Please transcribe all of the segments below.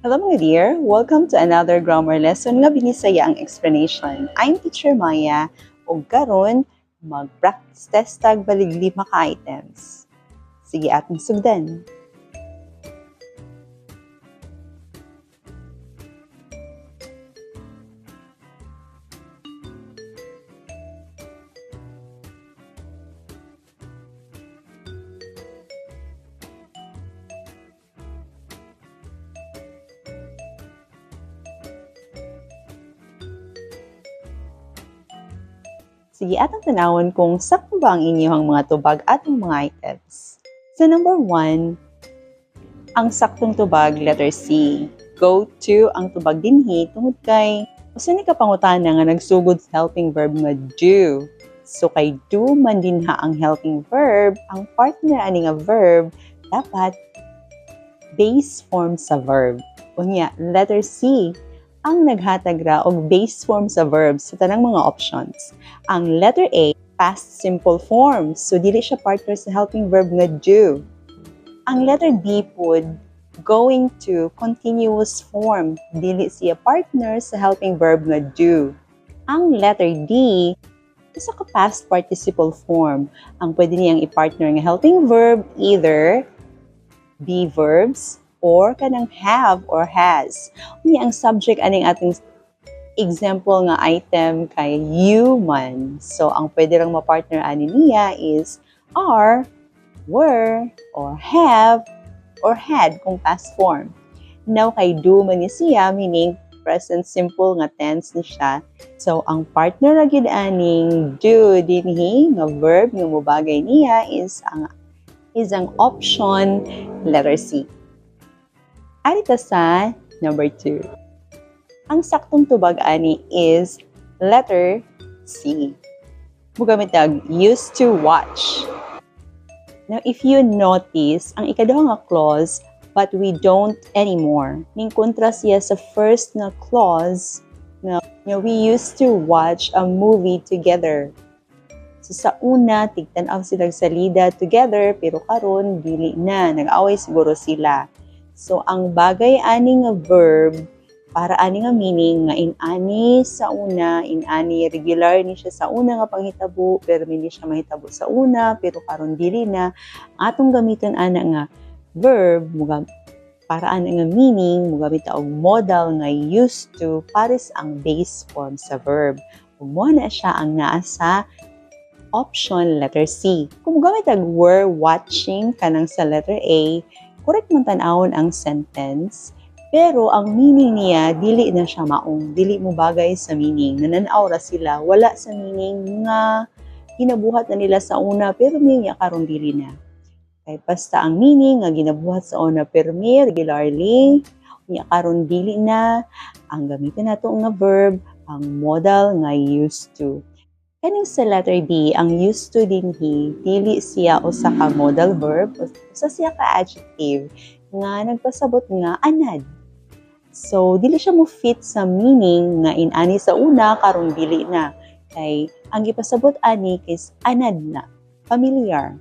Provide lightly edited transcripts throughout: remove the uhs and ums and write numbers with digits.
Hello, mga dear! Welcome to another grammar lesson nga Binisaya ang explanation. I'm Teacher Maya ug karon mag-practice test tag balig lima ka items. Sige, atong sugdan. Sige, atong tanawon kung sakto ba ang inyong mga tubag atong mga items. Sa number 1, ang saktong tubag, letter C. Go to ang tubag dinhi tungod kay usa ni ka pangutana nga nagsugod sa helping verb nga do. So kay do man dinha ang helping verb, ang partner ani nga verb dapat base form sa verb. Unya, letter C ang naghatag ra og base form sa verb sa tanang mga options. Ang letter A, past simple form. So dili siya partner sa helping verb nga do. Ang letter B pud, going to continuous form. Dili siya partner sa helping verb nga do. Ang letter D, usa ka past participle form. Ang pwede niyang i-partner nga helping verb either be verbs or kanang have or has. Unya, ang subject aning ating example nga item kay human. So ang pwede lang ma-partner ani niya is are, were, or have, or had kung past form. Now kay do man ni siya, meaning present simple nga tense ni siya. So ang partner ra gyud aning do dinhi nga verb nga mobagay niya is ang option letter C. Ari ta sa number 2. Ang saktong tubag ani is letter C. Mugamit tag used to watch. Now, if you notice, ang ikaduha nga clause, "but we don't anymore," ning kontra siya sa first nga clause nga "we used to watch a movie together." So sa una, tigtan-aw sila salida together, pero karon dili na, nag-away siguro sila. So ang bagay ani nga verb para ani nga meaning nga in-ani sa una, in-ani regular ni siya sa una nga panghitabo, pero hindi siya mahitabo sa una, pero karon dili na. Atong gamiton ana nga verb muga para ana nga meaning, mugamit ta og modal nga used to pares ang base form sa verb. Ug mo na siya ang naa sa option letter C. Kung mugamit og were watching kanang sa letter A, correct man tan-awon ang sentence, pero ang meaning niya dili na siya maong, dili mo bagay sa meaning. Nananaw ra sila, wala sa meaning nga ginabuhat na nila sa una pero niya karon dili na. Kay basta ang meaning nga ginabuhat sa una pero regularly, niya karon dili na, ang gamitin nato nga verb ang modal nga used to. Kaning sa letter D, ang used to dinhi, dili siya usa ka modal verb, usa siya ka adjective nga nagpasabot nga anad. So, dili siya mo fit sa meaning nga in-ani sa una, karon dili na. Kay ang gipasabot ani is anad na, familiar.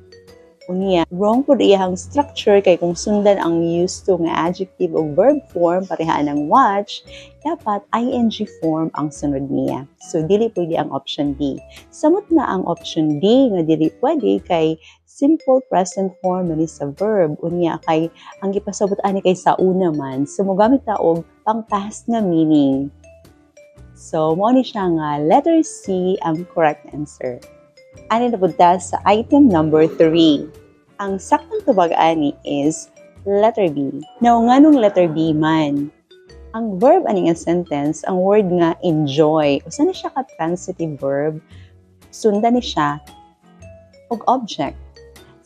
Unya, wrong pud iyang structure kay kung sundan ang used to nga adjective o verb form parehaan ang watch, dapat ing form ang sunod niya. So dili pwede ang option D. Samot na ang option D nga dili pwede kay simple present form man ni sa verb. Unya kay ang gipasabot ani kay sa una man. So mogamit ta og pang past nga meaning. So mo ni siya nga letter C ang correct answer. Ani na pud ta sa item number 3. Ang saktong tubag ani is letter B. Now, nganong letter B man? Ang verb ani nga sentence, ang word nga enjoy, usa na siya ka transitive verb, sundan ni siya og object.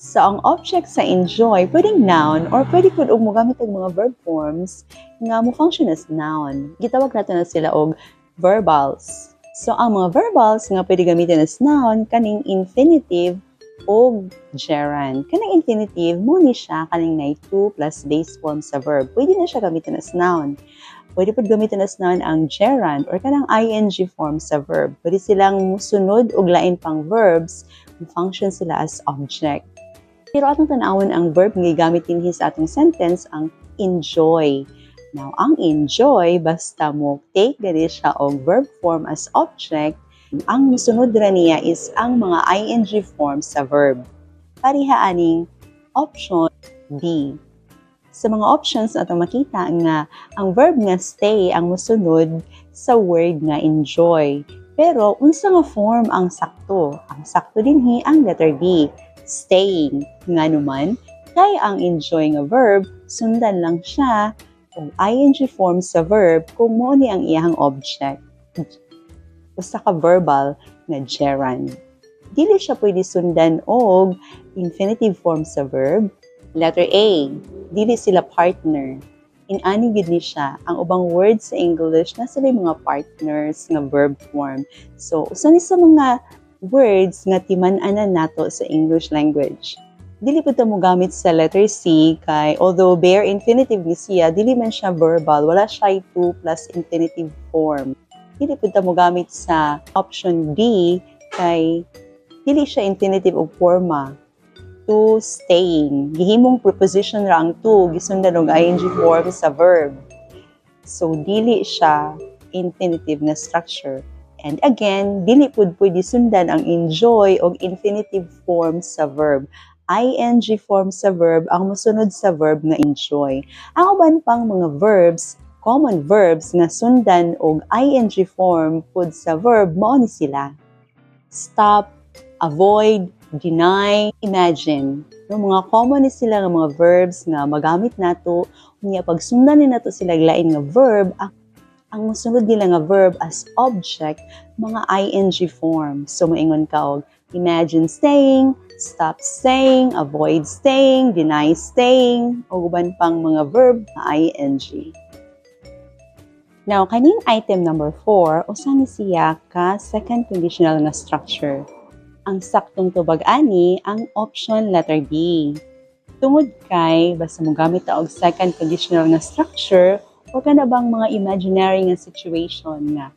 So, ang object sa enjoy, pwedeng noun or pwede pud og mogamit og mga verb forms nga mo function as noun. Gitawag nato na sila og verbals. So, ang mga verbals nga pwede gamitin as noun, kaning infinitive o gerund. Kanang infinitive, mo ni siya kaning nay to plus base form sa verb. Pwede na siya gamitin as noun. Pwede pud gamitin as noun ang gerund or kanang ing form sa verb. Pwede silang musunod og lain pang verbs, function sila as object. Pero atong tan-awon ang verb nga gigamit dinhi sa atong sentence, ang enjoy. Now, ang enjoy, basta mo take gani siya og verb form as object, ang musunod ra niya is ang mga ing form sa verb. Pareha aning option B. Sa mga options, atong makita nga ang verb nga stay ang musunod sa word nga enjoy. Pero unsa nga form ang sakto? Ang sakto dinhi ang letter B, staying. Ngano man, kay ang enjoy nga verb, sundan lang siya og ing form sa verb kung mao ni ang iyang object. Usa ka verbal nga gerund. Dili siya pwede sundan og infinitive form sa verb. Letter A, dili sila partner. Inani gid ni siya. Ang ubang words sa English na sila mga partners nga verb form. So, usa ni sa mga words nga timan-anan nato sa English language. Dili pud ta mo gamit sa letter C kay although bare infinitive ni siya, dili man siya verbal, wala siya to plus infinitive form. Dili pud ta mo gamit sa option D kay dili siya infinitive og forma. To staying. Gihimong preposition ra ang to, gisundan og ing form sa verb. So dili siya infinitive na structure. And again, dili pud pwede sundan ang enjoy og infinitive form sa verb. Ing form sa verb ang mosunod sa verb nga enjoy. Ang uban pang mga verbs, common verbs nga sundan og ing form pud sa verb, mao ni sila: stop, avoid, deny, imagine. No, mga common ni sila nga mga verbs nga magamit nato. Unya pag sundan ni nato sila lain nga verb, ang mosunod nila nga verb as object mga ing form. So moingon ka og imagine staying, stop staying, avoid staying, deny staying, o uban pang mga verb na ing. Now, kaning item number 4, usa ni siya ka second conditional nga structure. Ang saktong tubag ani ang option letter B. Tungod kay basta mo gamit ta og second conditional nga structure o kana bang mga imaginary nga situation nga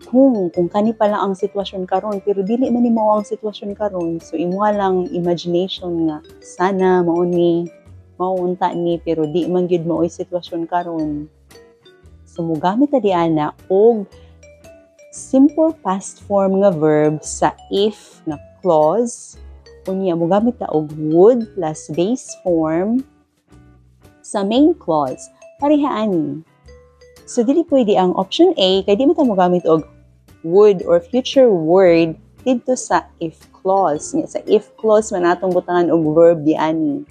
kung kani pa lang ang sitwasyon karon pero dili man ni mao ang sitwasyon karon, so imuha lang imagination nga sana mao ni, mao unta ni, pero di man gyud mao'y sitwasyon karon. So mogamit ta diana og simple past form nga verb sa if nga clause. Unya mogamit ta og would plus base form sa main clause. Pareha ani. So dili pwede ang option A kay di man ta mogamit og would or future word didto sa if clause. Nya sa if clause man atong butangan og verb di ani.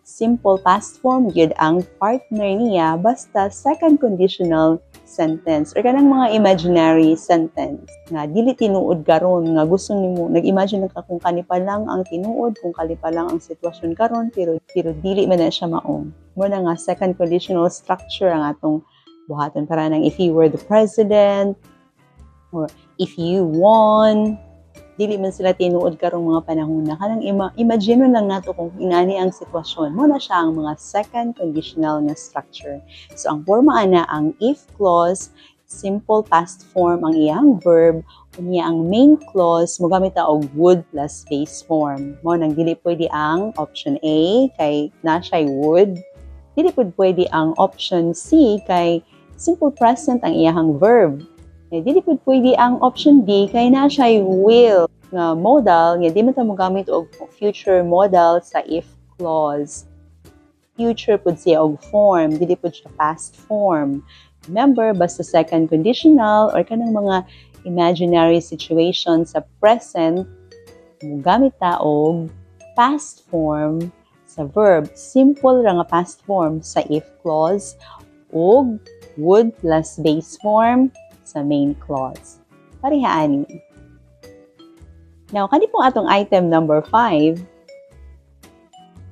Simple past form gyud ang partner niya basta second conditional sentence or kanang mga imaginary sentence nga dili tinuod karon, nga gusto nimo nag-imagine ka kung kani pa lang ang tinuod, kung kani pa lang ang sitwasyon karon, pero dili man na siya mao. Mao na nga second conditional structure ang atong buhaton, para nang if you were the president or if you won. Dili man sila tinuod karong mga panahon na kanang imagine lang nato kung inani ang sitwasyon. Mao na siya ang mga second conditional nga structure. So ang forma ana, ang if clause, simple past form ang iyang verb. Unya ang main clause mogamit ta og would plus base form. Mao nang dili pwede ang option A kay na siya would. Dili pud pwede ang option C kay simple present ang iyang verb. Eh, dili pud pwede ang option D kay na siya will nga modal nga di man ta mogamit og future modal sa if clause. Future pud siya og form, dili pud siya past form. Remember, basta second conditional or kanang mga imaginary situation sa present, mogamit ta og past form sa verb. Simple ra nga past form sa if clause ug would plus base form sa main clause. Pareha ani. Now, kani pong atong item number 5,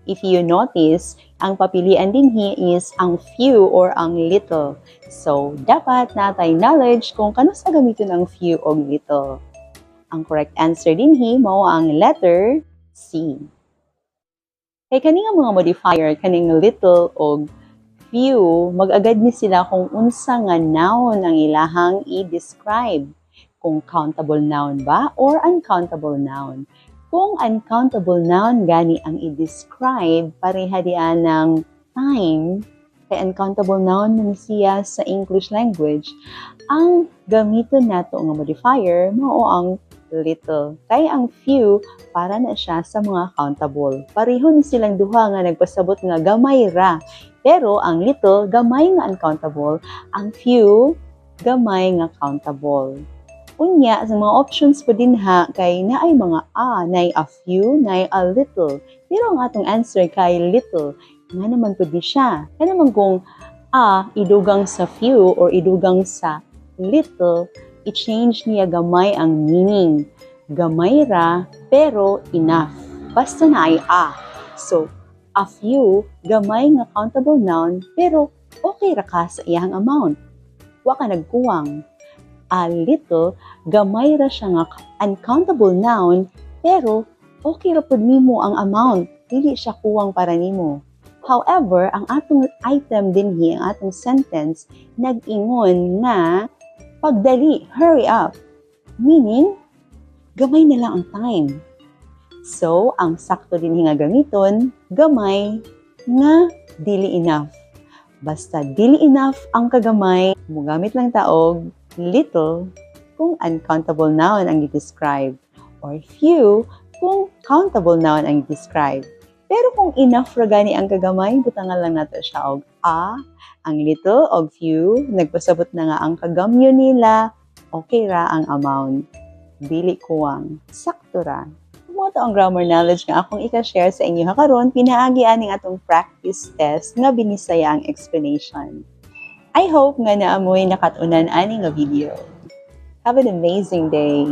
if you notice, ang papilian dinhi is ang few or ang little. So, dapat natay knowledge kung kanus-a gamiton ang few o little. Ang correct answer dinhi mao ang letter C. Kay kani nga mga modifier, kaning little o few, mag-agad ni sila kung unsa nga noun ang ilahang i-describe. Kung countable noun ba or uncountable noun. Kung uncountable noun gani ang i-describe, pareha diyan ng time, Kay uncountable noun man siya sa English language, ang gamiton nato nga modifier mao ang little. Kay ang few, para na siya sa mga countable. Pareho ni silang duha nga nagpasabot nga gamay ra. Pero ang little, gamay nga uncountable. Ang few, gamay nga countable. Unya, sa mga options po dinha, kay naay mga a, naay a few, naay a little. Pero ang atong answer kay little. Nga naman pwede siya? Kaya naman kung a, idugang sa few or idugang sa little, i-change niya gamay ang meaning. Gamay ra, pero enough. Basta naay a. So, a few, gamay nga countable noun, pero okay ra ka sa iyang amount. Wa ka nagkuwang. A little, gamay ra siya nga uncountable noun, pero okay ra pud nimo ang amount. Dili siya kuwang para nimo. However, ang atong item dinhi, ang atong sentence, nag-ingon nga pagdali, hurry up. Meaning, gamay na lang ang time. So, ang sakto dinhi nga gamiton, gamay nga dili enough. Basta dili enough ang kagamay, mugamit lang ta og little kung uncountable noun ang i-describe or few kung countable noun ang i-describe. Pero kung enough ra gani ang kagamay, butangan lang nato siya og a. Ang little og few, nagpasabot na nga ang kagamyo nila, okay ra ang amount. Dili kuwang, sakto ra. Mao to ang grammar knowledge nga akong ika-share sa inyo karon pinaagi aning atong practice test nga binisaya ang explanation. I hope nga naa moy nakat-unan ani nga video. Have an amazing day!